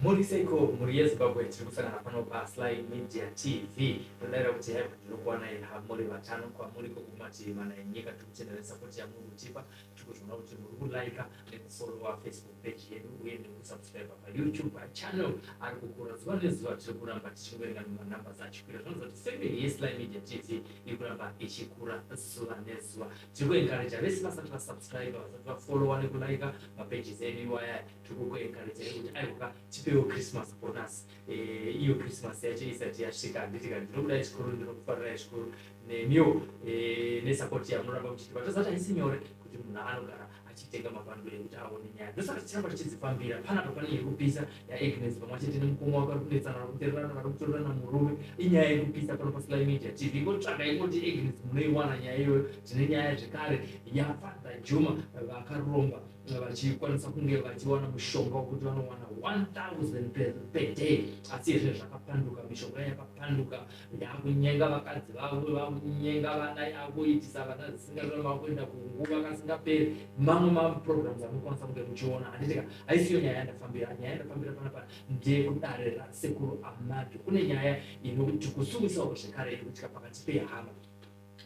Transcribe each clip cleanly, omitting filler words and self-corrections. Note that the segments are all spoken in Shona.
Muri seiko mhuri yeZimbabwe tiri kusangana pano paSly Media TV. Ndinodaira kuti haiwa ndinokuwanai muri vatano kwamuri kokumativi mana enyika. Tiri kutenda nesapoti yamuri kutipa. Tiri kuzviona kuti muri kulaika nekufollowa Facebook page yedu uye nekusubscribe paYouTube channel ari kukura zuva nezuva. Tiri kuramba tichingoverenga manumbers achikwira zvinoratidza kuti family yeSly Media TV iri kuramba ichikura zuva nezuva. Tiri kuencourager vese vasati vasubscribe, vasati vafollowa nekulaika mapages edu iwaya. Tiri kukuencouragei kuti aiwa tipewo Christmas bonus eh, iyo Christmas yacho isati yasvika handiti ka ndinokudai zvikuru ndinokufarirai zvikuru nemiwo eh, nesupport yamunoramba muchitipa toziva kuti haisi nyore kuti munhu anogara achitenga mabhanduru ekuti aone nyaya ndosaka tichiramba tichidzifambira panapa pane yekupisa yaAgnes pamwe chete nemukoma wake vari kunetsana vari kutererana vari kutorerana murume inyaya yekupisa pano paSly Media TV ingotsvaga ingoti Agnes munoiwana nyaya iyoyo tine nyaya zvekare yaFather Juma vakaromba vachikwanisa kunge vachiwana mushonga wekuti vanowana 1000 per day asi izvi zvakapanduka mishonga yakapanduka yakunyenga vakadzi vavo vakunyenga vana yakuitisa vana zvisingaaa vakuenda kunguva kasingaperi mamwe maprograms anokwanisa kunge muchiona handitika haisiyo nyaya yandafambira nyaya yandafambira panapa ndeyekudare rasekuru Amadu kune nyaya inokuti kusuwisawo zvekare iri kuitika pakati pehama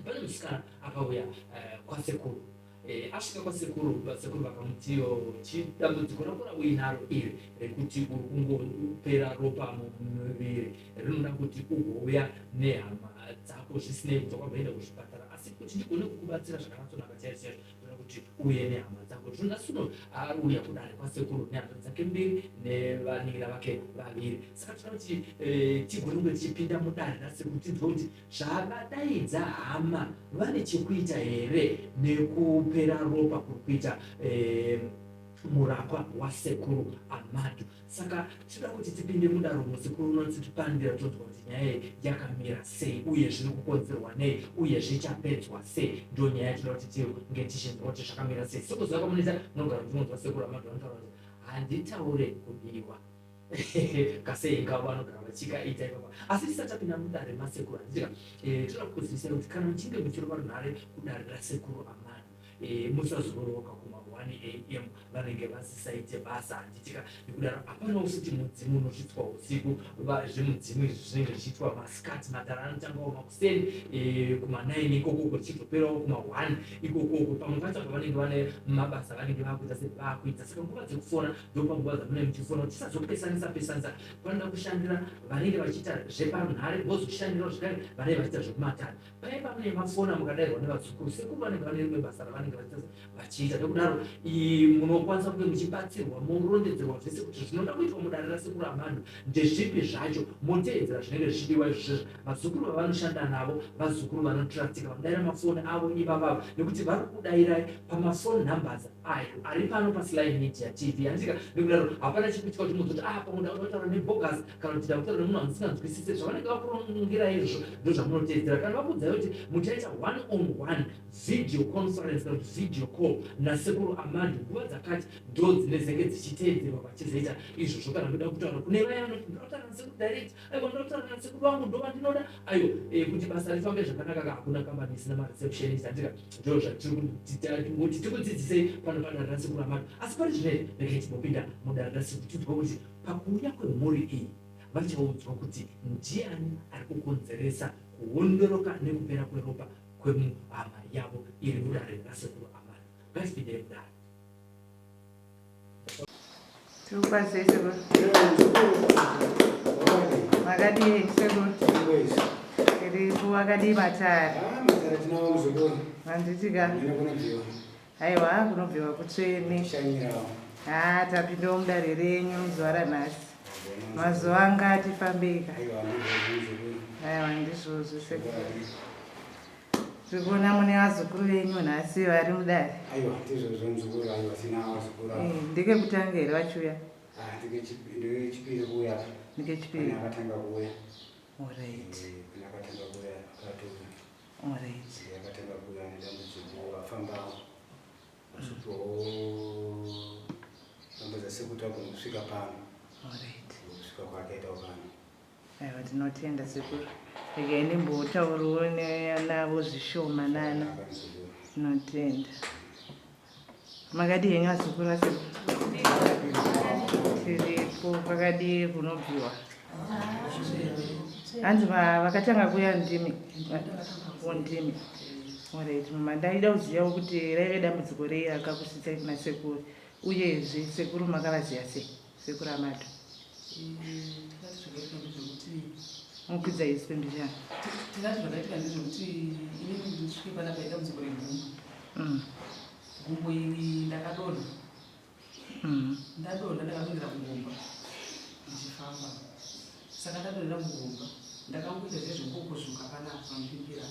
pane musikana akauya eh, kwasekuru eh, asvika kwasekuru sekuru vakamutiyo chidambudziko rako rauinaro iri rekuti uri kungopera ropa mumuviri rinoda kuti ugouya nehama dzako zvisinei kuti wakamboenda kuzvipatara asi kuti ndigone kukubatsira zvakanatsonaka chaizvo chaizvo ndoda kuti uye nehama dzako zvino nhasi uno ari uya kudare kwasekuru nehama dzake mbiri nevanin'ina vake vaviri saka tinoda kuti eh, tigone kunge tichipinda mudare rasekuru tinzwe kuti Zvavadaidza hama vane chekuita here nekupera ropa kuri kuita eh, murapwa wasekuru Amadu. Saka tinoda kuti tipinde mudaromo sekuru unotsitipandira tonzwa kuti nyaya iyi yakamira sei uye zviri kukonzerwa nei uye zvichapedzwa sei. Ndo nyaya yatinoda kuti tinge tichinzwa kuti zvakamira sei. Sekuziva kwamunoita munogara muchingonzwa sekuru Amadu vanotaura kuti handitaure kudiwa. Kasei ngavo vanogara vachikaita ipapa asi tisati tapinda mudare masekuru handitika eh, tinoda kukuzivisai kuti kana muchinge muchirova runhare kudare rasekuru Amadu eh, musazororoka kuma 1 am vanenge vasisaite basa handitika nekudaro hapanawo futi mudzimu unosvitswa usiku zvemudzimu izvi zvinenge zvichiitwa masikati matara anotangawo makuseni eh, kuma 9 ikokoko zvichizoperawo kuma 1 ikokoko pamwe pacho apa vanenge vane mabasa vanenge vakuita sevakuita saka nguva dzekufona ndopanguva dzamunenge muchifona kuti tisazopesanisa pesanisa panoda kushandira vanenge vachiita zveparunhare vozoshandirawo zvekare vanenge vachiita zvekumatare paye pamunenge mafona mukadairwa nevazukuru sekuru vanenge vane rimwe basa ravanenge vachiita nekudaro munokwanisa kunge muchibatsirwa morondedzerwa zvese kuti zvinoda kuitwa mudare rasekuru Amadu ndezvipi zvacho moteedzera zvinenge zvichidiwa izvozvo vazukuru vavanoshanda navo vazukuru vanotrastika vanodaira mafoni avo ivavavo nekuti vari kudairai pamafone numbers ayo ari pano paSly Media TV handika nekudaro hapana chiri kuitika kuti muzoti ah pamwe ndakuda kutaura nebogus kana kuti ndakutaura nemunhu andisinganzwisise zvavanenge vakurongira izvo ndozvamunoteedzera kana vakuudzai kuti muchaita one on one video conference kana kuti video call nasekuru Amadu nguva dzakati ndo dzinezenge dzichiteedzerwa vachizoita izvozvo kana ndoda kutaura kune vaya vanoti ndoda kutaura nasekuru direct aiwa ndoda kutaura nasekuru vangu ndovandinoda ayo eh, kuti basa rifambe zvakanaka ka hakuna kambani isina mareceptionist handika ndo zvatiri tikudzidzisei pano padare rasekuru Amadu asi pari zvino regai timbopinda mudare rasekuru tinzwa kuti pakuuya kwemhuri iyi vachaudzwa kuti ndiani ari kukonzeresa kuondoroka nekupera kweropa kwemuhama yavo iri mudare rasekuru Amadu ngatipindei mudare. Tiri sekuru. Makadii sekuru? Tiripo makadii matare? Matare tinawo muzukuru. Handiti ka? Aiwa kunobviwa kutsvene. Ha tapindawo mudare renyu zuva ranhasi. Mazuva anga atifambei ka? Aiwa ndizvozvo sekuru. Tiri kuona mune vazukuru venyu nhasi vari mudare. Aiwa ndizvozvo muzukuru, aiwa tina vazukuru ava. Eh, ndekekutanga here vachiuya? Ah, ndekechipiri kuuya. Ndekechipiri. Pane akatanga kuuya. Alright. Eh, pane akatanga kuuya akatouya. Alright. Eh, akatanga kuuya nedambudziko afambawo. Achipiwawo namba dzasekuti agone kusvika pano. Alright. Kusvika kwaakaitawo pano. Aiwa tinotenda sekuru. Regai ndimbotaurawo navo zvishoma nana. Tinotenda. Makadii henyu vazukuru vasekuru? Tiripo. Kwakadii kunobviwa? Hanzi vakatanga kuya ndimi. Ndimi. Alright, mama ndaida kuzivawo kuti raive dambudziko rei rakakusvitsai kuna sekuru uyezve sekuru makavaziva sei sekuru Amato? Tikati zvakaitika ndezvekuti Mukwidza izwi mbichana. Tikati zvakaitika ndezvekuti inini kuti ndisvike panapa idambudziko regumbo. Gumbo iri ndakadonha. Ndadonha ndakadonhera mugomba ndichifamba. Saka ndadonhera mugomba ndakangoita zviya zvekukuzvuka panapa pamupimbira.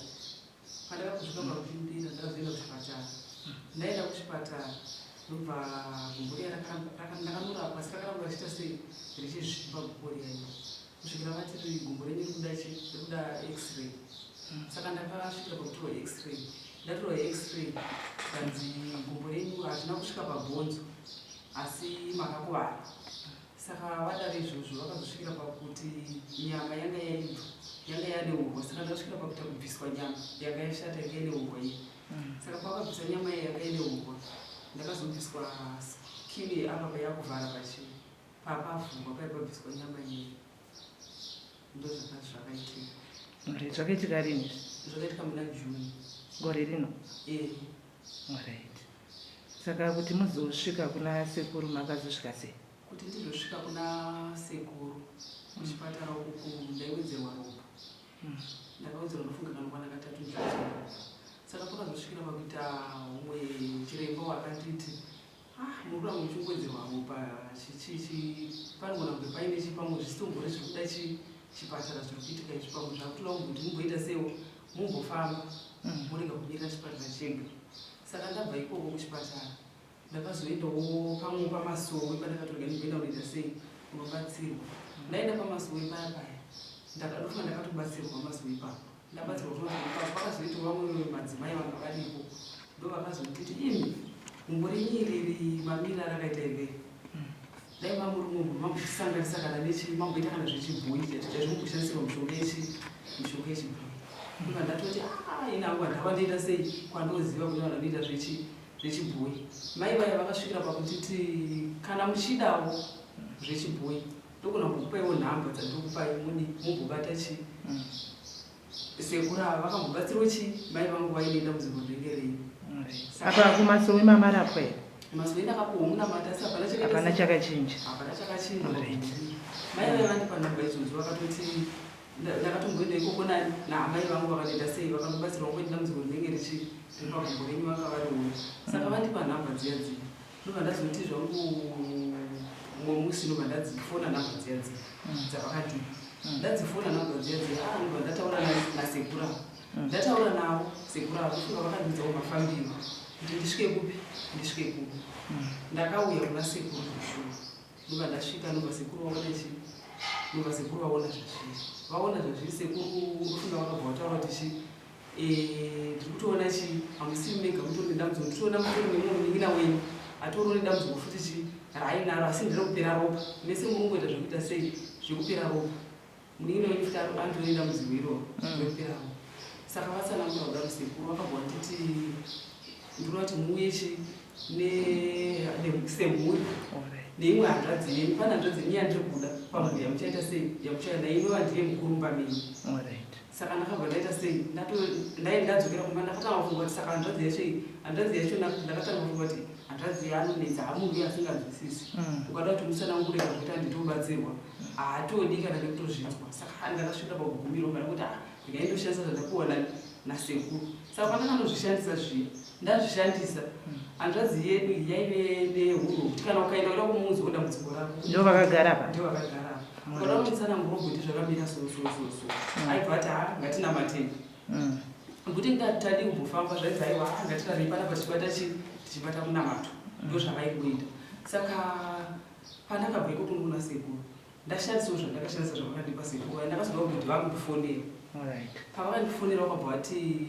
Pandakakuzvuka pamupimbira ndakazoenda kuchipatara. Ndaenda kuchipatara ndobva gumbo riya ndakanorapwa asi rakaramba richiita sei richizvimba gumbo riya iri kusvikira vati gumbo renyu rikuda chi rikuda x-ray. Saka ndakasvikira pakutorwa x-ray. Ndatorwa x-ray kanzi gumbo renyu hazvina kusvika pabhonzo asi makakuvara. Saka vadaro izvozvo vakazosvikira pakuti nyama yanga yaibva yanga yaneurwa saka ndakasvikira pakuita kubviswa nyama yanga yashata yanga ineurwa iya. Saka pavakabvisa nyama iya yanga ineurwa ndakazobviswa skin yeapa payakuvhara pachi papavhurwa paye pabviswa nyama iya. Ndozvakaitika. Alright, zvakaitika rini izvi? Zvakaitika muna June. Gore rino? Eh. Alright. Saka kuti muzosvika kuna sekuru makazosvika sei? Kuti ndizosvika kuna sekuru kuchipatara uku ndaiwedzerwa ropa. Ndakawedzerwa ndofunga kanokwana katatu ndichiwedzerwa ropa. Saka pakazosvikira pakuita umwe chiremba wakanditi ah muri kuramba muchingowedzerwa ropa chichichi panogona kunge paine chi pamwe zvisitombori zviri kuda chi chipatara zviri kuitika izvi pamwe zvakutoda kumboti mumboita seiwo mumbofamba murega kumirira chipatara chega. Saka ndabva ikoko kuchipatara ndakazoendawo pamwe pamasowe pandakatorega ndimboenda kunoita sei kunobatsirwa. Ndaenda pamasowe paya paya ndakadofunga ndakatobatsirwa pamasowe ipapo. Ndabatsirwa pamasowe ipapo pakazoitawo vamwe madzimai vanga varipo ndovakazonditi imi gumbo renyu iri iri mamiriro arakaita iri dai mamuri munhu mambotisanganisa kana nechi mamboita kana zvechibhoyi chaizvo chaizvo mumboshandisirwa mishonga yechi mishonga yechibhoyi. Ndobva ndatoti ah ini hangu handava ndoita sei kwandoziva kune vanhu vanoita zvechi zvechibhoyi. Mai vaya vakasvikira pakutiti kana muchidawo zvechibhoyi ndogona kukupaiwo nhamba dzandinokupai mudi mumbobata chi sekuru ava vakambobatsirwa chi mai vangu vaine dambudziko rinenge rei. Apa kumasowe mamarapwa here? Masowe ndakapuwa munamata asi hapana chakaita Hapana chakachinja. Hapana chakachinja. Alright. Mai vaya vandipa nhamba idzodzo vakatoti ndakatomboenda ikoko naamai vangu vakanoita sei vakandobatsirwa kungoita dambudziko rinenge richi riri pagumbo renyu vanga variona. Saka vandipa nhamba dziya dziya. Ndobva ndazoti zvangu mumwe musi ndobva ndadzifona nhamba dziya dziya dzavakandipa. Ndadzifona nhamba dziya dziya ah ndobva ndataura nasekuru ava. Ndataura navo sekuru ava ndofunga vakandiudzawo mafambiro kuti ndisvike kupi ndisvike kupi. Ndakauya kuna sekuru zveshuwa. Ndobva ndasvika ndobva sekuru vaona chi ndobva sekuru vaona zvazviri. Vaona zvazviri sekuru ndofunga vakabva vataura kuti chi ndiri kutoona chi hamusi mega mutori nedambudziko nditoona mutori nemumwe munin'ina wenyu atoriwo nedambudziko futi chi raainaro asi nderekupera ropa. Mese muri kungoita zvekuita sei zvekupera ropa. Munin'ina wenyu futi anotori nedambudziko iroro rekupera ropa. Saka vatsanangura kudaro sekuru vakabva vatiti ndinoda kuti muuye chi semhuri neimwe hanzvadzi yenyu. Pane hanzvadzi yenyu yandiri kuda pamhuri yamuchaita sei yamuchauya nayo inova ndiye mukuru mumba menyu. Saka ndakabva ndaita sei ndadzokera kumba ndakatanga kufunga kuti saka hanzvadzi yacho iyi hanzvadzi yacho ndakatanga kufunga kuti hanzvadzi yaanonetsa hamunhu uyo asinganzwisisi. Ukada kuti musanangure kana kuti handitobatsirwa haatodi kana nekutozvinzwa. Saka ndakasvika pakugumirwa kana kuti ah ndikaindoshandisa zvandapuwa nasekuru. Saka pandakandozvishandisa zviya ndazvishandisa hanzvadzi yedu iyi yaive nehunhu hwekuti kana ukaenda uda kumuudza dambudziko rako Ndo vakagara apa. Ndo vakagara apa. Ukada kumutsanangura kuti zvakamira so so so so. Aibva ati ha ngatinamatei. Kuti ngatadi kumbofamba zvaibva aiwa ha ngatirarei panapa tichibata chi tichibata munamato. Ndo zvavaingoita. Saka pandakabva ikoko kuna sekuru ndashandisawo zvandakashandisa zvavakandipa sekuru ndakazoda kuti vakundifonera. Pavakandifonera vakabva vati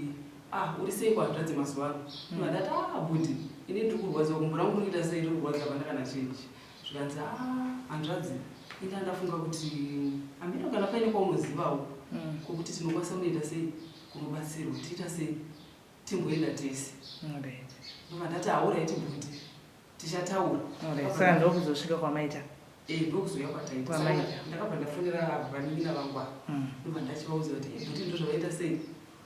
ah uri sei kuhanzvadzi mazuva ano? Ndobva ndati ah bhudhi ini ndiri kurwadziwa gumbo rangu riri kuita sei riri kurwadza hapana kana chinji. Zvikanzi ah hanzvadzi ini ndandafunga kuti hameno kana paine kwaunozivawo kwokuti tinokwanisa kunoita sei kunobatsirwa tiita sei timboenda tese. Ndobva ndati hauraiti bhudhi tichataura. Saka ndokuzosvika kwamaita. Eh, ndokuzouya kwataita. Saka ndakabva ndafonera vanin'ina vangu ava. Mm. Ndobva ndachivaudza kuti eh, bhuti ndozvavaita sei?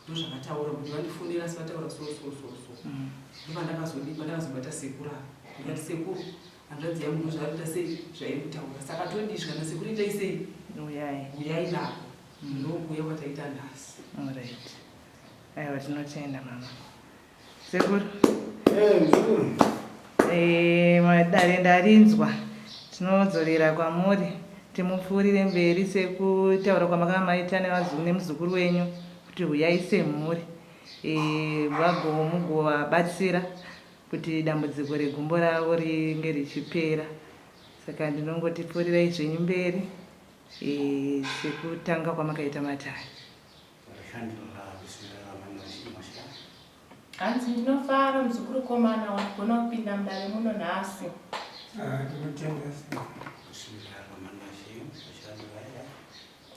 Ndozvakataura kuti vandifonera asi vataura so so so so. Mm. Ndobva ndakazodii pandakazobata sekuru ava. Ndikati sekuru hanzvadzi yangu ndozvaarikuita sei zvairi kutaura. Saka todii zvikana sekuru itai sei? Uyai. Uyai navo. Mm. Ndokuuya kwataita nhasi. Alright. Aiwa tinotenda mama. Sekuru. Eh, mzukuru. Eh, madare ndarinzwa. Tinodzorera kwamuri timupfuurire mberi sekutaura kwamakanga maita nemuzukuru wenyu kuti huyai semhuri eh, vagomugovabatsira kuti dambudziko regumbo ravo ringe richipera saka ndinongoti pfuurirai zvenyu mberi eh, sekutanga kwamakaita matare. Hanzi ndinofara muzukuru komana wagona kupinda mudare muno nhasi. Ah, ndinotenda.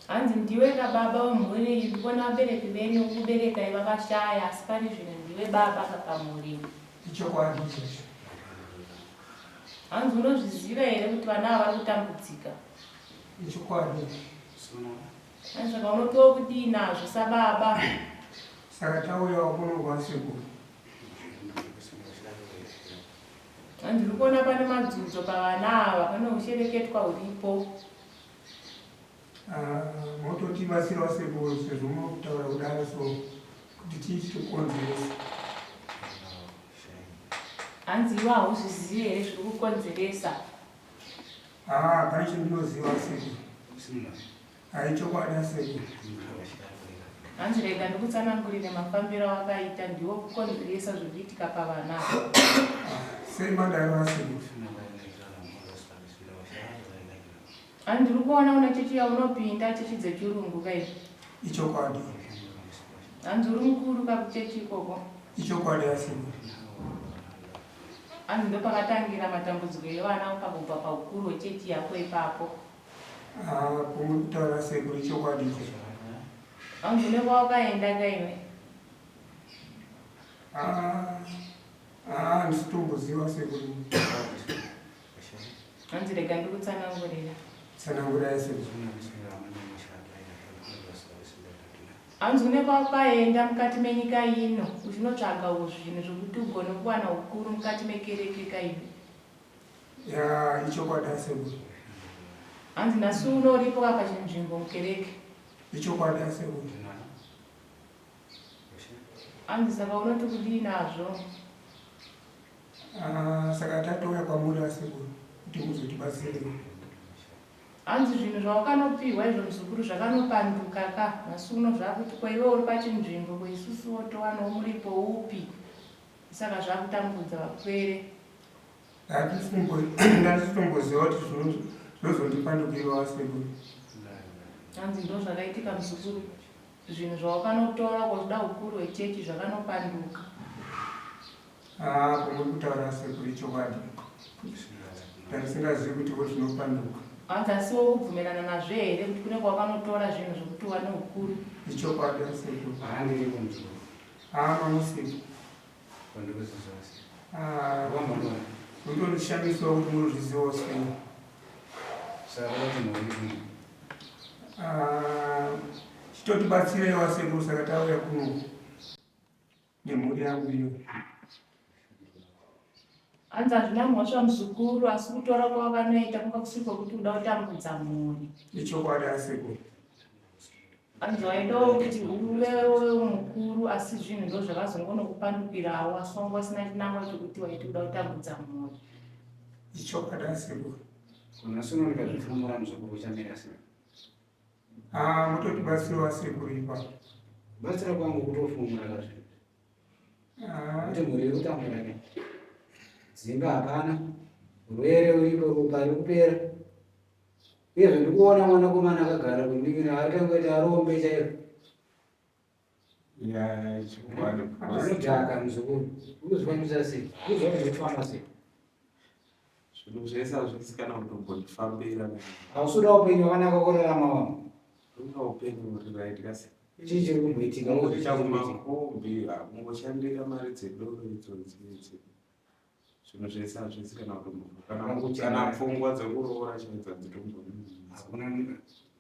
Hanzi ndiwe ka baba wemhuri iyi ndikuona vabereki venyu kuberekai vakashaya asi pari zvino ndiwe baba ka pamhuri. Ichokwadi ichocho. Hanzi unozviziva here kuti vana ava vari kutambudzika? Ichokwadi. Saka unopiwa kudii nazvo sababa? Saka tauyawo kuno kwasekuru. Ndiri kuona pane madzudzo pavana ava, pane ushereketwa huripo. Ah, mototibatsirawo sekuru sezvo murikutaura kudaro so kuti chii chiri kukonzeresa. Hanzi iwe hauzvizivi here zviri kukonzeresa? Ah, pane chandinoziva sekuru. Haichokwadi asekuru. Hanzi rega ndikutsanangurire mafambiro awakaita ndiwo kukonzeresa zviri kuitika pavana ava. Sei mandaro asekuru? Hanzi ndiri kuona une chechi yaunopinda chechi dzechirungu kai. Ichokwadi. Hanzi uri mukuru kakuchechi ikoko. Ichokwadi asekuru. Hanzi ndopakatangira matambudziko evana pakubva paukuru hwechechi yako ipapo. Ah, pomuri kutaura sekuru ichokwadi ichocho. Hanzi une kwawakaenda kaiwe. Ah, ah, handisitomboziva sekuru. Hanzi rega ndikutsanangurira. Tsanangurai sekuru. Hanzi une kwawakaenda mukati menyika ino uchinotsvagawo zvinhu zvokuti ugone kuwana ukuru mukati mekereke kaiwe. Ya, ichokwadi asekuru. Hanzi nhasi uno uripo ka pachinzvimbo mukereke. Ichokwadi asekuru. Hanzi saka unoti kudii nazvo? Ah, saka tatouya kwamuri asekuru kuti muzotibatsirewo. Hanzi zvinhu zvawakanopihwa izvo muzukuru zvakanopanduka ka nhasi uno zvakuti ko iwe uri pachinzvimbo ko isusuwo towanawo muripo upi saka zvakutambudza vapwere. Ndandisitomboziva kuti zvinozondipandukirawo asekuru. Hanzi ndo zvakaitika muzukuru zvinhu zvawakanotora kwazoda ukuru hwechechi zvakanopanduka. Ah, pomuri kutaura asekuru ichokwadi. Ndandisingazivi kuti wo zvinopanduka. Hanzi asiwo kubvumirana nazvo here kuti kune kwawakanotora zvinhu zvokuti uwane ukuru? Ichokwadi asekuru. Ah, mamusiku. Ah, unotondishamisawo kuti munozvizivawo sei. Ah, chitotibatsireiwo asekuru saka tauya kuno nemhuri yangu iyo. Hanzi hazvina mhosva muzukuru asi kutora kwawakanoita kunga kusiri kwekuti uda kutambudza mhuri. Ichokwadi asekuru. Hanzi waidawo kuti uvewo mukuru asi zvinhu ndo zvakazongonokupandukirawo asi wanga usina chinangwa chokuti waiti uda kutambudza mhuri. Ichokwadi asekuru. Unasununika zvifumura muzukuru uchamira sei? Ah, mutotibatsirawo asekuru ipapo. Batsira kwangu kutofumura kazvinhu. Ah, Kuti mhuri iri kutambura ne. Dzimba hapana. Urwere uripo ropa riri kupera. Uyezve ndikuona mwanakomana akagara kundingira atangoita arombe chairo. Ya, chokwadi. Zvinodhaka muzukuru. Urikuzvikwanisa sei? Urikuziva kuti zvinofamba sei? Zvinhu zvese hazvisi kana kutombondifambira. Hausuda upenyu hwakanaka kurarama wangu. Unga upenyu huri right kasi. Chii chiri kumboitika? Kungoita kumakombi, kungoshandira mari dzedoro idzodzi idzi. Zvinhu zvese hazvisi kana kutombo kana pfungwa dzekuroora chaidzo hadzitomboni. Hakuna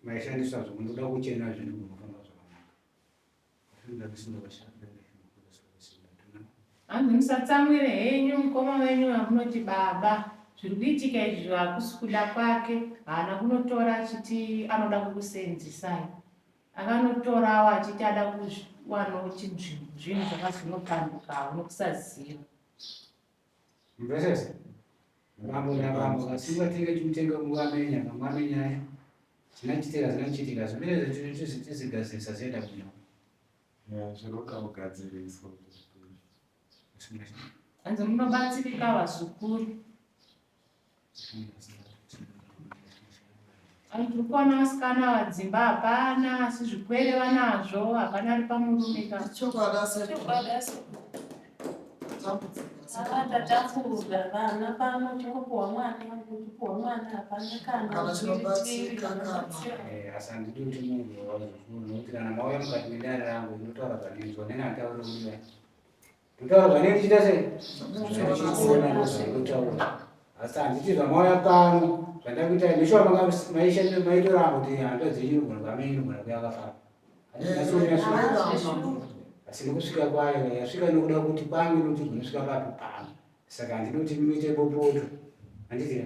maishandiswa zvokundoda kuchena zvinhu kunofamba zvakanaka. Hanzi musatsamwire henyu mukoma wenyu vamunoti baba. Zviri kuitika izvi hakusi kuda kwake. Haana kunotora achiti anoda kukuseenzesai. Akanotorawo achiti ada kuwanawo chinzvimbo. Zvinhu zvakazonopandukawo nokusaziva. Mvesese? Bambo nabambo kasimba tinge timutenga mukamenya kamwamenyaya. Zvinachitika zvinachitika zvimene zvatizigadzirisa zvoenda kuno. Ya, zvinoda kugadziriswa. Hanzi munobatsirika vazukuru. Tiri kuona vasikana vadzimba hapana asi zvikwere vanazvo hapana ari pamurume ka. Chokwadi asekuru. Chokwadi asekuru. Tatambura vana pano tingopuhwa mwana kupuhwa mwana hapana kana Kana chinobatsirika kana. Eh, asi handidi kuti munhu wazukuru nokuti kana mauya mukati medare rangu inotaura zvandinzwa neni handitauri kudiwa ndotaura zvanenge ndichiita sei zvandichiona ndozvandinotaura asi handiti zvamauya pano zvandakuitai meshuwa manga maisha maitoramba kuti hanzvadzi yenyu inogona kuva amai inogona kuya akafara asi nokusvika kwayo yasvika nokuda kuti kwangu inoti kunosvika papi pano saka handidi kuti muite bopoto handiti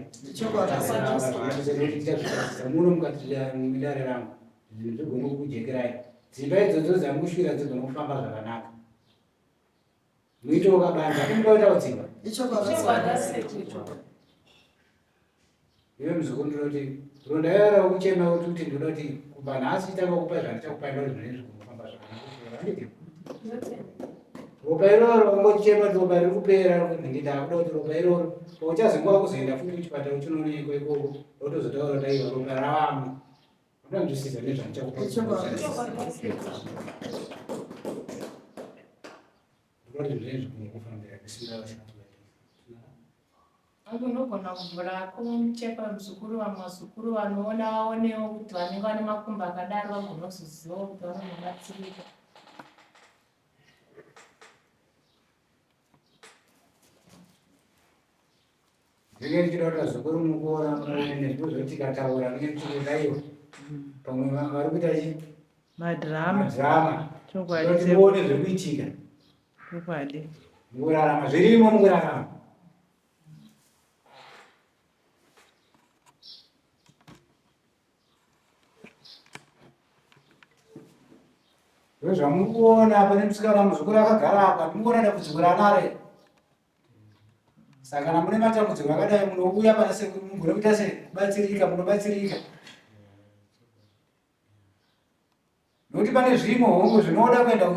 muno mukati medare rangu zvinhu zvigone kukujekerai dzimba idzodzo dzamukusvikira dzigone kufamba zvakanaka Muite wakabanza, kumuda kuita kudzimba. Iwe muzukuru ndinoti ronda yara ukuchema kuti kuti ndinoda kuti kubva nhasi chitanga kupa zvandichakupa ndoti zvine zvikunofamba zvakanaka. Handiti? Ropa iroro ungochema kuti ropa riri kupera ndinge ndakuda kuti ropa iroro pauchazenge wakuzoenda futi kuchipatara uchinoonekwa ikoko wotozotaura kuti aiwa ropa ravamo. Unonzwisisa nezvandichakupa. Unogona kuvhura kumucheka muzukuru vamwe vazukuru vanoona vaonewo kuti vanenge vane makumbo akadaro vagona kuzozivawo kuti vanonobatsirika. Ndinenge ndichida kuti vazukuru mukuona muone nezvimwe zvekuti tikataura ndinenge ndichikuti aiwa pamwe vari kuita chi Madrama. Madrama. Chokwadi. Kuti muone zviri kuitika. Chokwadi. Mukurarama zvirimo mukurarama. Ndozvamuri kuona pane musikana muzukuru akagara apa ndikuona dambudziko raanaro iri. Saka kana mune matambudziko akadai munouya pana sekuru mugone kuita sei kubatsirika munobatsirika. Nokuti pane zvimwe hongu zvinoda kuenda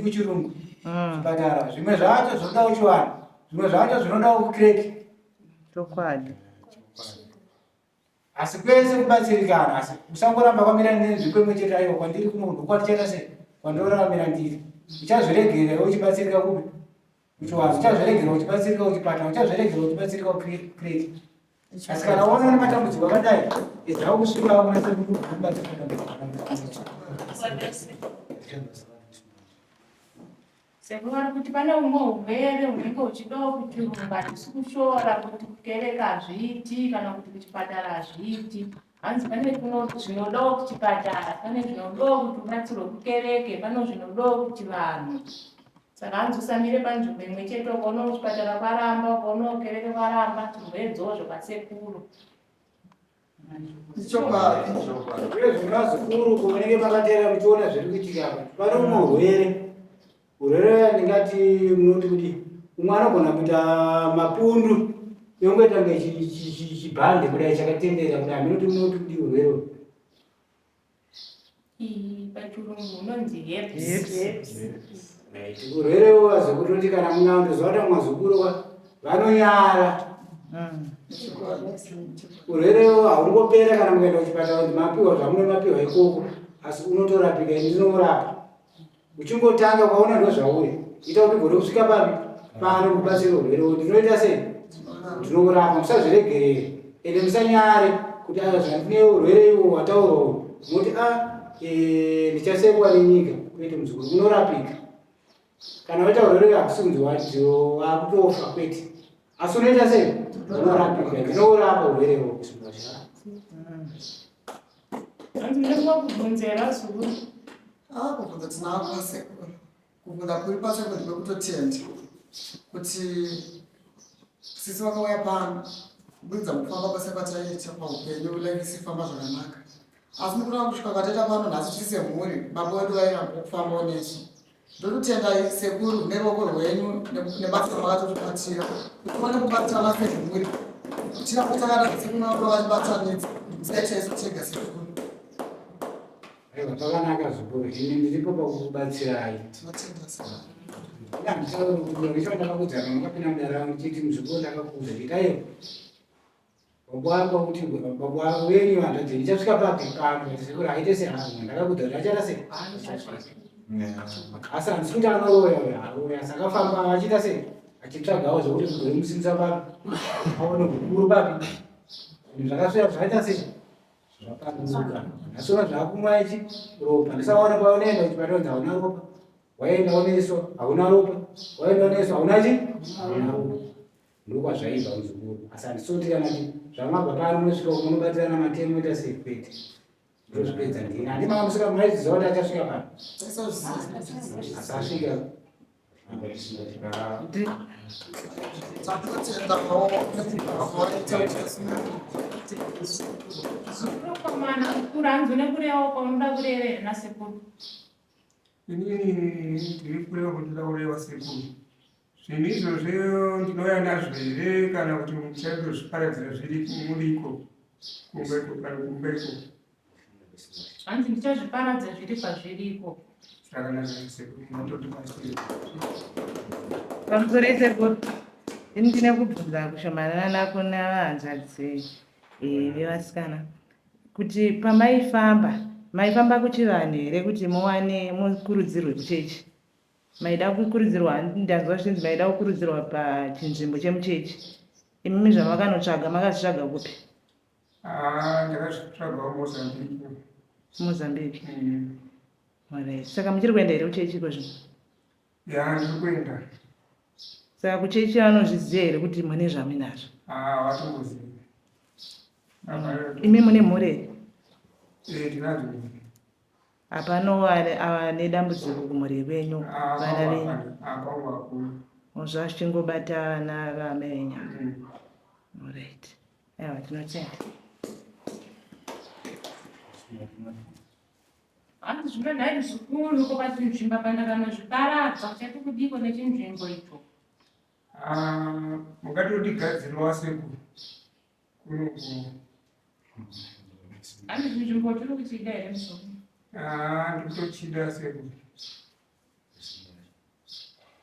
kuchirungu zvipatara zvimwe zvacho zvinoda kuchivanhu zvimwe zvacho zvinoda kukreki. Chokwadi. Asi kwese kubatsirikana asi usangoramba kwamira nenzvimbo imwe chete aiwa kwandiri kuno ndokwandichaita sei kwandoraramira ndiri uchazviregera iwe uchibatsirika kupi uchiwanza uchazviregera uchibatsirika kuchipatara uchazviregera uchibatsirika kucrate asi kana waona une matambudziko akadai edzawo kusvika kuna sekuru kubatsira matambudziko. Sekuru vari kuti pane humwe hurwere hunenge huchidawo kuti rumba hatisi kushora kuti kukereke hazviiti kana kuti kuchipatara hazviiti. Hanzi pane zvinodawo kuchipatara, pane zvinodawo kuti ubatsirwe kukereke, pane zvinodawo kuti vanhu. Saka hanzi usamire panzvimbo imwe chete ukaona kuchipatara kwaramba, ukaona kukereke kwaramba, chimboedzawo zvekwasekuru. Ichokwadi. Uye zvemazukuru kumunenge makateerera muchiona zviri kuitika apa. Pane umwe urwere. Urwere ndingati munoti kuti umwe anogona kuita mapundu yongoita kunge chibhande kudai chakatendera kudai munoti munoti kudii urwere uhu. Iyi pachirungu unonzi herpes. Right. Urwere uhu vazukuru kana munawo ndoziva kuti vamwe vazukuru vanonyara. Urwere uhu haungopera kana mukaenda kuchipatara kuti mapiwa zvamunomapiwa ikoko asi unotorapika ini ndinourapa. Uchingotanga ukaona ndozvauri ita kuti ugone kusvika papi pano kubatsira urwere uhu ndinoita sei ndinourapa musazviregerere ende musanyare kuti aya zvandine urwere iwo wataurwa uhu moti a e, ndichasekwa nenyika kwete muzukuru unorapika kana waita urwere hakusi kunzi wakutofa kwete. Asi unoita sei? Unorapika. Ndinourapa urwere ihwohwo. Hanzi mune kumwe kubvunza here vazukuru? Ah, kubvunza tinako sekuru. Kubvunza kuri pasekuru ndekutotenda kuti sisi vakauya pano kuburidza mukufamba kwese kwataiita paupenyu life isifamba zvakanaka asi mukureva kusvika kwataita pano nhasi tiri semhuri baba wedu vairamba kufambawo nesu Ndokutendai sekuru neruoko rwenyu nebasa ramakatotibatira kuti tiwane kubatana semhuri tirambe takadai sekuru vako vatibatanidza tisaita isu tega sekuru. Aiwa pakanaka zvikuru ini ndiripo pakukubatsirai. Tinotenda sekuru. Ndicho ndakakuudza kana makapinda mudare rangu ndichiti muzukuru ndakakuudza nditi aiwa Baba wako kuti baba wenyu hanzvadzi ndichasvika papi pano sekuru aite sehangu ndakakuudza kuti achaita sei asi handisi kuti anoroya uyo aroya asi akafamba achiita sei achitsvagawo zvekuti zvigore musimbisa papi aone hukuru papi zvinhu zvakasvira zvakaita sei zvapanduka nhasi ona zvakumwa ichi ropa ndisaona paunoenda kuchipatara hauna ropa waenda uneso hauna ropa waenda uneso hauna chi hauna ropa Ndokwazvaibva muzukuru asi handisoti kana kuti zvamabva pano munosvika uko munobatirana matemo moita sei kwete ndozvipedza ndini handi manga musika maiziva kuti achasvika pano asi asvika Komana mukuru hanzi une kurewa kwaunoda kureva nasekuru. Inini ndiri kureva kuti ndoda kureva sekuru. Zvinhu izvozvo ndinouya nazvo here kana kuti muchandozviparadzira zviri muriko kumba iko kana kumba iko? Hanzi ndichazviparadza zviri pazviriko. Zvakanaka sekuru munototibatsira. Pamusoro sekuru, ini ndine kubvunza kushomanana nako navahanzvadzi eh, vevasikana kuti pamaifamba maifamba kuchivanhu here kuti muwane mukurudzirwe kuchechi Maida kukurudzirwa ndanzwa zvichinzi maida kukurudzirwa pachinzvimbo chemuchechi. Imimi zvamakanotsvaga makazvitsvaga kupi? Ah, ndakazvitsvagawo Mozambique. Mozambique. Mm. Alright. Saka muchiri kuenda here kuchechi iko zvino? Ya, ndiri kuenda. Saka kuchechi vanozviziva here kuti mune zvamuinazvo? Ah, vatombozivi. Imi mune mhuri here? Eh, ndinadzo. Hapano ane dambudziko kumhuri kwenyu ah, vana venyu zvazvichingobata vana vaamai venyu mm. Alright. Aiwa tinotenda. Hanzi zvino nhai muzukuru ko pachinzvimbo pandakanozviparadza uchati kudiko nechinzvimbo icho? Ah, mungatodigadzirowa sekuru. Hanzi chinzvimbo tiri kuchida here muzukuru? Ah, ndikutochida sekuru.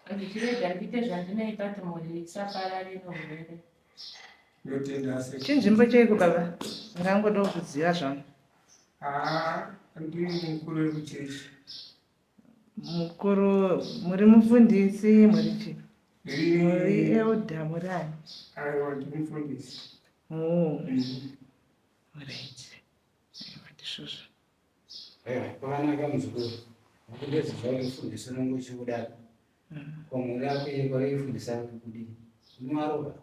Hanzi chirega ndiite zvandinoita kuti mhuri isaparare nourwere. Ndotenda sekuru. Chinzvimbo cheiko baba? Ngangodawo kuziva zvangu. Ah, ndiri mukuru wekuchechi. Mukuru muri mufundisi muri chii? Muri elder muri ani? Aiwa ndiri mufundisi. Oh. Alright. Aiwa ndizvozvo. Aiwa kwakanaka muzukuru. Ndezi zvauri mufundisi unenge uchibuda. Ko mhuri yako iri kwauri kufundisa kudii? Unovarova?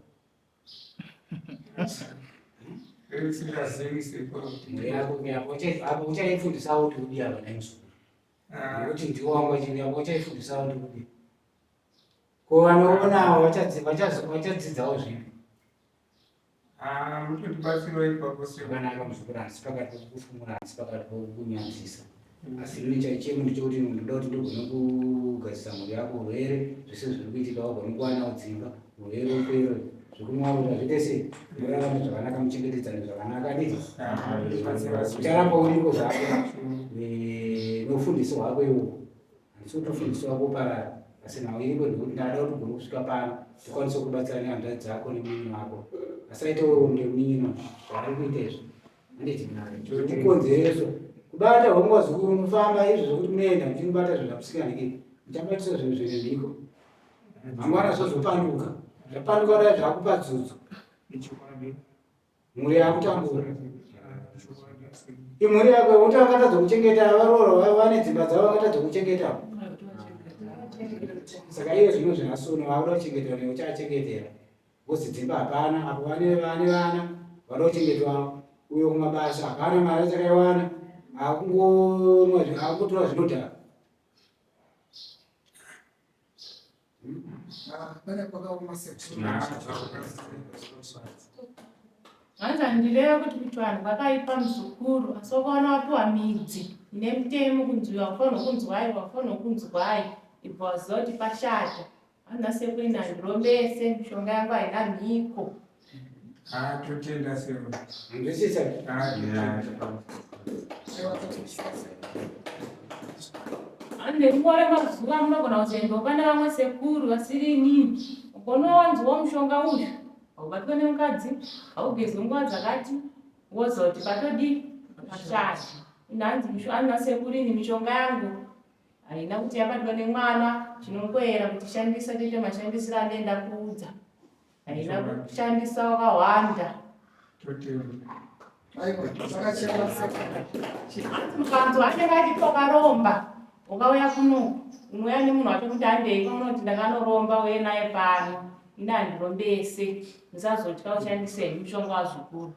Apo uchaifundisawo kuti udii apa nhai muzukuru nekuti ndiwo wanga uchinge apo uchaifundisawo kuti udii ko vanoonawo vachadzidzawo zvipi Ah, mutotibatsirawo ipapo zvakanaka muzukuru asi pakati pokufumura asi pakati pokunyadzisa asi ini chaichemo ndechekuti ndoda kuti ndigone kugadzisa mhuri yako urwere zvese zviri kuitika wagone kuwanawo dzimba urwere upere zvekunwarura zviite sei murarame zvakanaka muchengetedzane zvakanaka anditi ucharamba uriko zvako eh, neufundisi hwako iwo handisi kuti ufundisi wako uparara asi nhau iriko ndekuti ndada kuti ugone kusvika pano tikwanise kubatsira nehanzvadzi dzako nemunin'ina wako asaite urombe munin'ina zvaari kuita izvi Handiti kukonzereso kubata hongu vazukuru unofamba izvo zvekuti munoenda muchinobata zvinhu zvamusinganiki muchabatisa zvinhu zvine mhiko mangwana zvozopanduka zvapanduka dai zvakupa dzudzo mhuri yakutambura imhuri yako yekuti vakatadza kuchengeta varoora vane dzimba dzavo vakatadza kuchengeta saka iye zvino zvinasono vakuda kuchengetwa neuchachengetera. Vozi dzimba hapana apo vane vane vana vanoda kuchengetwa uyo kumabasa hapana mari achakaiwana akungomwa akungotora zvinodhaka. Pane kwakaoma sekuru. Hanzi handireve kuti kuchivanhu kwakaipa muzukuru asi wakaona wapiwa midzi ine mutemo kunzi uyu wakufanirwa kunzwai wakufanirwa kunzwai ibva waziva kuti pashata Ana sekuru ini handirombese mishonga yangu haina mhiko. Ah, totenda sekuru. Nzwisisa. Ah, totenda. Ane nguva remazuva munogona kuzoendawo pane vamwe sekuru vasiri inini. Ukaona wanzwawo mushonga uyu haubatwe nemukadzi, haugezwe nguva dzakati, woziva kuti patodii pashata. Ini hanzi ana sekuru ini mishonga yangu Haina kuti yabatwa nemwana chinongoera kuti shandisa toita mashandisiro anenge ndakuudza. Haina kushandisa wakahwanda. Mukanzwa anenge achiti wakaromba ukauya kuno unouya nemunhu wacho kuti handei kwamunoti ndakanoromba uye naye pano ini handirombese musazotya ushandise mushonga wazukuru.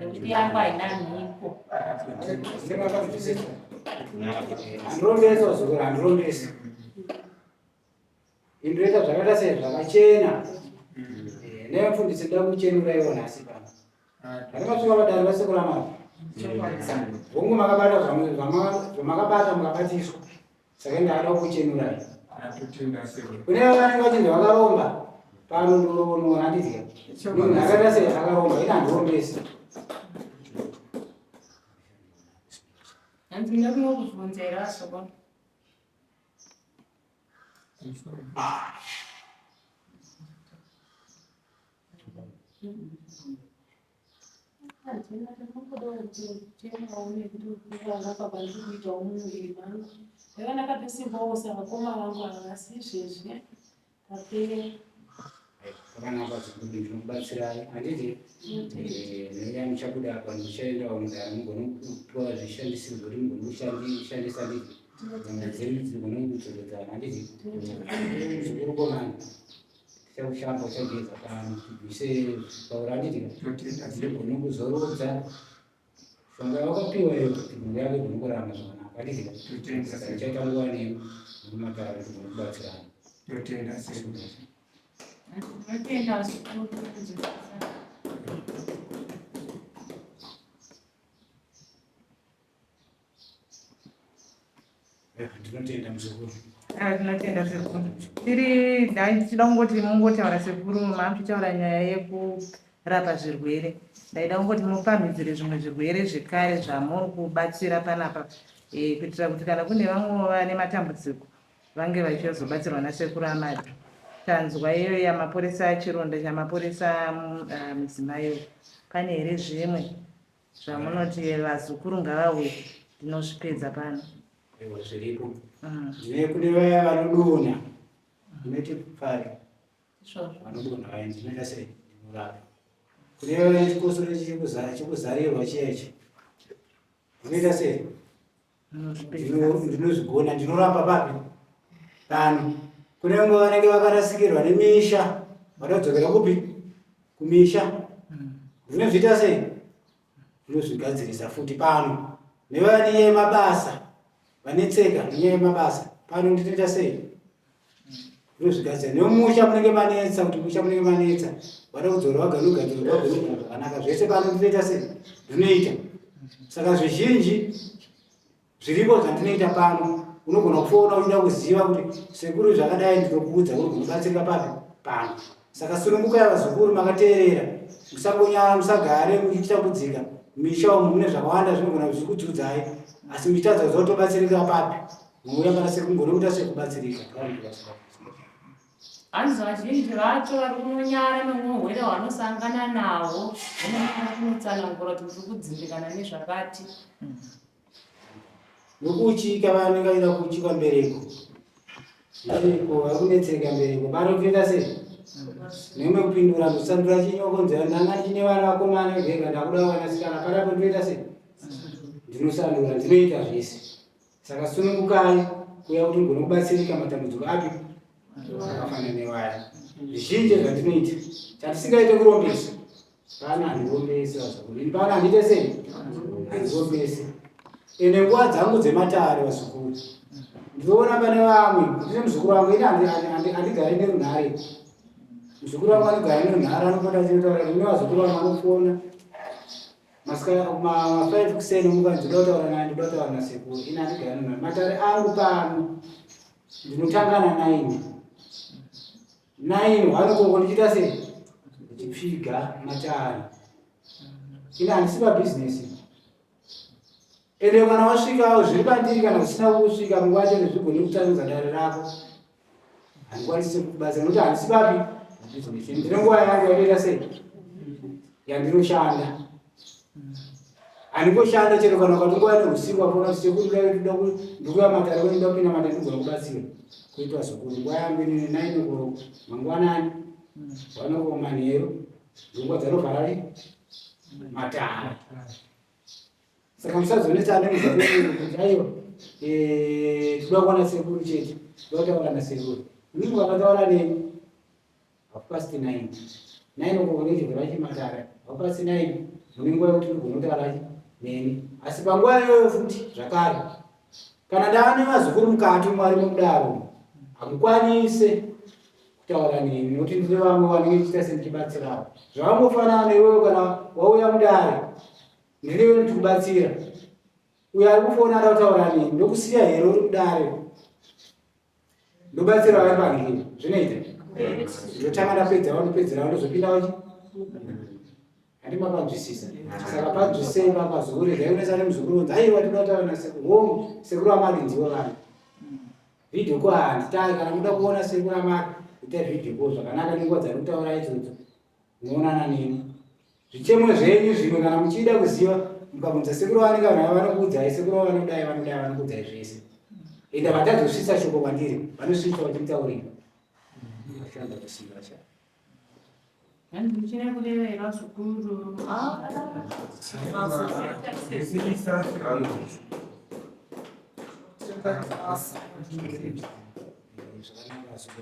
nekuti yangu haina mhiko handirombesi wazukuru handirombesi indoita zvakaita sei zvakachena eh, nevafundisi nda kuchenura ivo nhasi pano zvakamasvika vadare vasekura mari hongu makabata zvamakabata mukabatiswa Saka ndakada kukuchenurai. Kune vanenge vachinzi vakaromba pano ndoroona handidya. Munhu akaita sei akaromba ina handirombesi. Hanzi ndinoda kunokubvunza here vasoko? Handina ndinongodawo kuchemawo nekuti kurarapa kwandiri kuitawo mumuviri mangu. Ndaiva ndakatosimbawo savakoma vangu ava asi izvezvi ndapera. Zvakanaka zvikuru ndinokubatsirai handiti eh, muchabuda apa ndichaendawo mudare mugone kupiwa zvishandisiro zvekuti mugone kushandisa handiti nyama dzenyu dzigone kudzokedzana handiti zvikuru komani Tichakushamba uchageza pano tibvise paura handiti ndigone kuzorodza shonga yawakapiwa iyo kuti mhuri yako igone kurarama zvakanaka handiti saka ndichaita nguva nemi mumatare tigone kubatsirana. Totenda sekuru. Totenda sekuru. Ndinotenda muzukuru. Ah, tinotenda sekuru. Tiri ndaida kungoti mungotaura sekuru mamuchitaura nyaya yekurapa zvirwere. Ndaida kungoti mupamhidzire zvimwe zvirwere zvekare zvamuri kubatsira panapa eh, kuitira kuti kana kune vamwewo vane matambudziko vange vachizobatsirwa nasekuru Amadu. Tanzwa iyo yamaporesa chironda chamaporesa mm, ah, mudzimai pane here zvimwe Zvamunoti vazukuru ngavauye ndinozvipedza pano. Ewa zviripo. Ndine kune vaya vanodonha. Ndinoti pfari. Izvozvo. Vanodonha vaya ndinoita sei? Ndinorapa. Kune vaya chikosoro chekuzarirwa chiya ichi. Ndinoita sei? Ndinozvigona ndinorapa papi? Pano. Kune vamwe vanenge vakarasikirwa nemisha vanodzokera kupi? Kumisha. Ndinozviita sei? Ndinozvigadzirisa futi pano. Nevane nyaya yemabasa vanetseka nenyaya yemabasa pano ndinoita sei? Ndinozvigadzira. Nemusha munenge manetsa kuti musha munenge manetsa vada kudzora vaganogadzira vagonogara zvakanaka zvese pano ndinoita sei? Ndinoita. Saka zvizhinji zviripo zvandinoita pano unogona kufona uchida kuziva kuti sekuru zvakadai ndinokuudza uri kunobatsirika papi pano saka sunungukai vazukuru makateerera musangonyara musagare muchitambudzika misha umu mune zvakawanda zvinogona zvichikudzudzai asi muchitadza kuziva kuti tobatsirika papi munouya pana sekuru mugone kuita sekubatsirika Hanzi vazhinji vacho vari kunonyara neumwe hwere hwanosangana nahwo vanonyara kunotsanangura kuti ndiri kudzimbikana nezvakati. Nokuuchika vanenge vachida kuuchikwa mbereko. Mbereko vari kunetseka mbereko. Pano kuita sei? Nemwe kupindura kusandura chinyoko nzira ndanga ndichine vana vakomana vega ndakuda vanasikana panapo ndinoita sei? Ndinosandura ndinoita zvese. Saka sunungukai kuya kuti mugone kubatsirika matambudziko api akafanana newaya. Zvizhinji zvandinoita chandisingaite kurombesa. Pana handirombese vazukuru. Ini pana handiite sei? Handirombese. Ende nguva dzangu dzematare vazukuru. Ndinoona pane vamwe, ndine muzukuru wangu ini handigari nerunhare. Muzukuru wangu anogara nerunhare anopota achitaura ini vazukuru vangu vanofona. Masikati kuma 5 kuseni muka ndinoda kutaura naye ndinoda kutaura nasekuru. Ini handigari nerunhare. Matare angu pano ndinotanga na 9. 9 hwani koko ndichiita sei? Ndichipfiga matare. Ini handisi pabhizinesi. Ende kana wasvikawo zviri pandiri kana zvisina kusvika nguva yacho ndizvigone kutangidza dare rako. Handikwanisi kukubatsira nekuti handisi papi pabhizinesi. Ndine nguva yangu yandoita sei? Yandinoshanda. Handingoshanda chero kana ukatongouya neusiku wafona kuti sekuru dai ndoda ndikuya matare kwenyu ndoda kupinda matare ndigona kubatsira. Kuitwa zukuru nguva yangu inini 9 o'clock mangwanani 1 o'clock manheru ndonguva dzanovhara matare. Saka musazonetsana nemuzukuru kuti aiwa eh, tinoda kuona sekuru chete toda kutaura nasekuru. Imimi mukakataura neni half past 9 9 uko kune chivhura chimatara half past 9 mune nguva yekuti ndigone kutaura neni asi panguva iyoyo futi zvakare kana ndava nevazukuru mukati mwari mudaro hamukwanise kutaura neni nokuti ndine vamwe vanenge chiita sendichibatsirawo zvavangofanana neiwewe kana wauya mudare ndine ndikubatsira uyo ari kufona ada kutaura neni ndokusiya here uri mudare ndobatsira vari pangini zvinoita ndotanga ndapedza vanopedzera vandozopinda vachi handi mapanzwisisa saka panzwisei papazukuru regai unesa nemuzukuru unzi aiwa tinoda kutaura nasekuru hongu sekuru amadi ndivo vanhu video ko handitai kana muda kuona sekuru amadi ita video ko zvakanaka nenguva dzari kutaura idzodzo munoonana neni zvichemo zvenyu zvimwe kana muchida kuziva mukabvunza sekuru vanenge vanhu ava vanokuudzai sekuru vanodai vanodai vanokuudzai zvese enda vatadzosvitsa shoko kwandiri vanosvitsa vachimutaurira vashanda kusiva sha Hanzi muchine kurevera zukuru.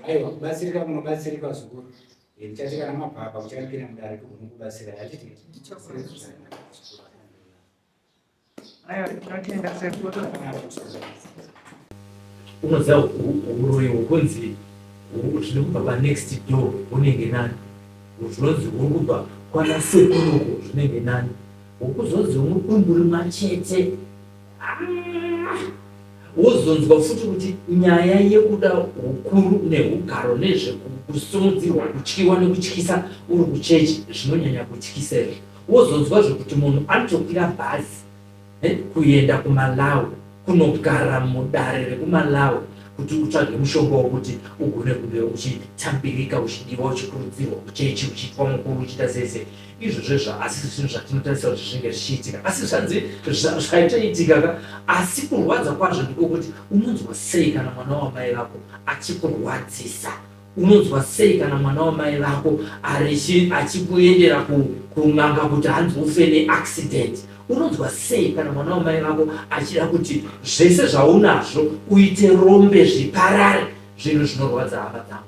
Aiwa kubatsirika munobatsirika zukuru. Ndichati kana mabva apa mucharipira mudare togona kubatsira handiti? Aiwa tinotenda sekuru. Unoziva huroyi hwekunzi zviri kubva panext door hunenge nani, zvinonzi huri kubva kwana sekuru uko zvinenge nani, hwekuzonzi mudumbu rimwachete ah! Wozonzwa futi kuti nyaya yekuda hukuru nehugaro nezvekusumudzirwa kutyiwa nekutyisa uri kuchechi zvinonyanya kutyisa izvo. Wozonzwazve kuti munhu anotokwira bhazi eh, kuenda kuMalawi kunogara mudare rekuMalawi kuti utsvage mushonga wekuti ugone kunge uchitambirika uchidiwa uchikurudzirwa kuchechi uchiitwa mukuru uchiita sei sei. Izvozvo izvo asi zvinhu zvatinotarisira kuti zvinge zvichiitika asi zvanzi zvaitoitika ka asi kurwadza kwazvo ndiko kuti unonzwa sei kana mwana wamai vako achikurwadzisa unonzwa sei kana mwana wamai vako achikuendera kun'anga kuti hanzi ufe neaccident unonzwa sei kana mwana wamai vako achida kuti zvese zvaunazvo uite rombe zviparare zvinhu zvinorwadza hama dzangu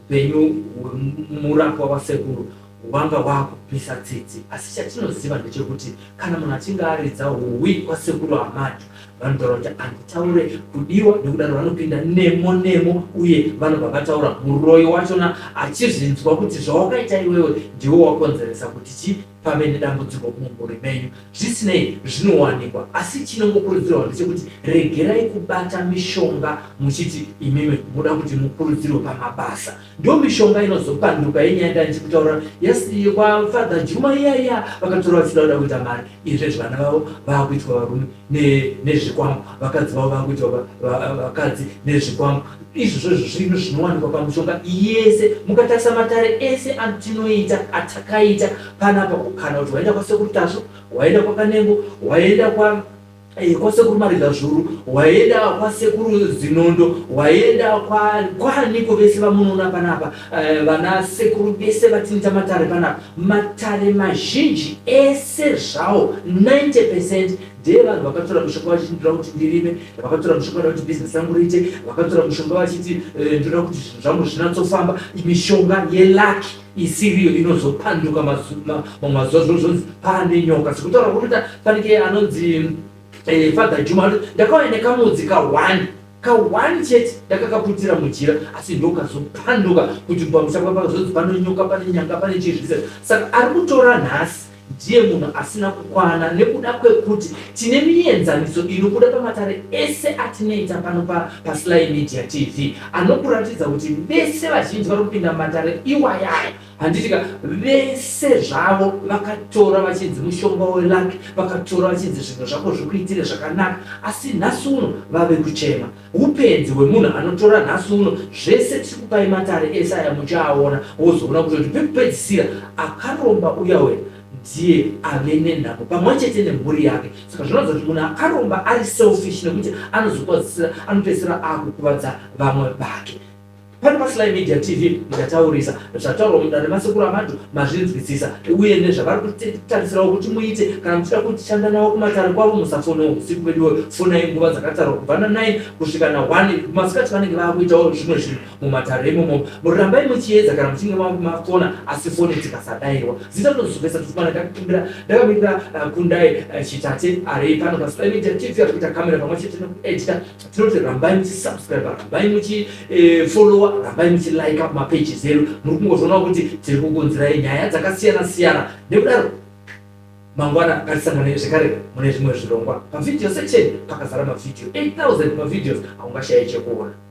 Hupenyu hwemurapwa wasekuru hwanga hwakupisa tsitsi asi chatinoziva ndechekuti kana munhu achinge aridza huhwi kwasekuru Amadu vanotaura kuti handitaure kudiwa nekudaro vanopinda nemo nemo uye vanobva vataura muroyi wachona achizvinzwa kuti zvawakaita iwewe ndiwe wakonzeresa kuti chi pave nedambudziko mumhuri menyu. Zvisinei, zvinowanikwa, asi chinongokurudzirwa ndechekuti regerai kubata mishonga muchiti imimi muda kuti mukurudzirwe pamabasa. Ndomishonga inozopanduka yenyaya yandichikutaura yekwaFather Juma iya iya vakatora vachida kuda kuita mari. Izvezvi vana vavo vakuitwa varume nezvikwambo, vakadzi vavo vakuitwa vakadzi nezvikwambo. Izvozvo izvo zvinhu zvinowanikwa pamushonga yese. Mukatarisa matare ese atinoita atakaita panapa kana kuti waenda kwasekuru Tasvu, waenda kwaKanengo, waenda kwa Eh, kwasekuru Maridazvuru, waenda kwasekuru Zinondo, waenda kwaaniko vese vamunoona panapa, eh, vana sekuru vese vatinoita matare panapa. Matare mazhinji ese zvawo 90 percent ndeyevanhu vakatora mushonga vachiti ndoda kuti ndirime, vakatora mushonga ndoda kuti bhizinesi rangu riite, vakatora mushonga vachiti eh, ndoda kuti zvinhu zvangu zvinatsofamba. Mishonga yelaki isiriyo inozopanduka mamwe mazuva zvino zvonzi paane nyoka sekutaura kunoita fanike anonzi eh, father Juma ndakauya nekamudzi ka1 ka1 chete ndakakaputira mujira asi ndokazopanduka kuti pamusha pakazonzi pane nyoka pane nyanga pane chii zvese saka ari kutora nhasi Ndiye munhu asina kukwana nekuda kwekuti tine mienzaniso inobuda pamatare ese atinoita pano paSly Media TV anokuratidza kuti vese vazhinji vari kupinda mumatare iwayaya handiti ka vese zvavo vakatora vachinzi mushonga weluck vakatora vachinzi zvinhu zvako zvikuitire zvakanaka asi nhasi uno vave kuchema Hupenzi hwemunhu anotora nhasi uno zvese tiri kupai matare ese aya muchaaona wozoona kutoti pekupedzisira akaromba uya uya ndiye ave nenhamo pamwechete nemhuri yake saka zvinoratidza kuti munhu akaromba ari selfish nekuti anozokwadzisira anopedzisira akukuvadza vamwe vake. Pano paSly Media TV ndataurisa zvataurwa mudare masekuru aMandu mazvinzwisisa uye nezvavari kutarisirawo kuti muite kana muchida kushanda navo kumatare kwavo musafonewo usiku veduwe fonai nguva dzakatarwa kubva na 9 kusvika na 1 masikati vanenge vakuitawo zvimwe zvinhu mumatare imomo murambai muchiedza kana muchinge mafona asi foni dzikasadairwa zita rinozopesa tufumana ndakakumbira ndakamirira eh, kundai eh, chitate ari pano paSly Media TV ari kuita kamera pamwe chete nekuedita Tinoti rambai muchisubscribe, rambai muchifollowa, eh, rambai muchilike mapages edu. Muri kungozvionawo kuti tiri kukunzirai nyaya dzakasiyana siyana. Nekudaro mangwana ngatisanganei zvekare mune zvimwe zvirongwa. Pavideo section pakazara mavideo 8000 mavideos aungashaye chekuona.